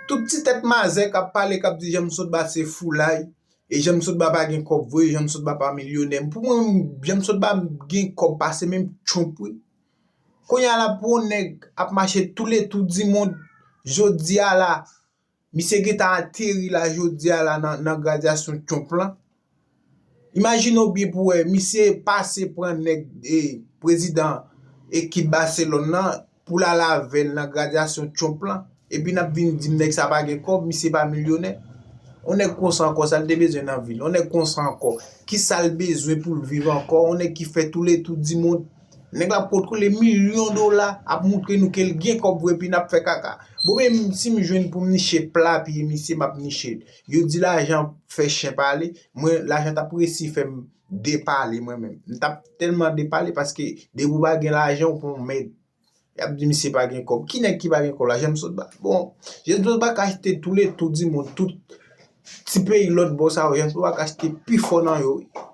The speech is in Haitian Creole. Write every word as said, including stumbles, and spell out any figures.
Tout ti tèt mazè k ap pale, k ap di Jan Sotba se foulay, e Jan Sotba pa gen kòb vre, Jan Sotba pa milyonè. Pou mwen, Jan Sotba gen kòb pase menm Trump, wi. Kounye a la, pou yon nèg ap mache touletou di mond, jodi a la, misye gentan ateri la, jodi a la, nan, nan gradyasyon Trump lan. Imajine w byen pou wè, misye pase pran nèg, e, prezidan ekip Barcelone lan pou l al avè l nan gradyasyon Trump lan. Epi n ap vin di m nèg sa pa gen kòb, misye pa milyonè. On nèg konsa ankò, sa l te bezwen nan vi l? On nèg konsa ankò, ki sa l bezwen pou l viv ankò? On nèg ki fè touletou di mond. Nèg la kontrole milyon dola, ap moutre nou ke l gen kòb vre, epi n ap fè kaka. Bon, men si m jwenn pou m niche pla pye misye, m ap niche l. Yo di lajan fè chen pale. Mwen, lajan t ap resi fè m depale mwen menm. M t ap tèlman depale paske depi w pa gen lajan, ou pa yon mèd. Y ap di misye pa gen kòb. Ki nèg ki pa gen kòb la? Jan Sotba. Bon, Jan Sotba ka achte touletou di mond, tout ti peyi lòt bò sa yo, Jan Sotba ka achte pi fò nan yo, wi.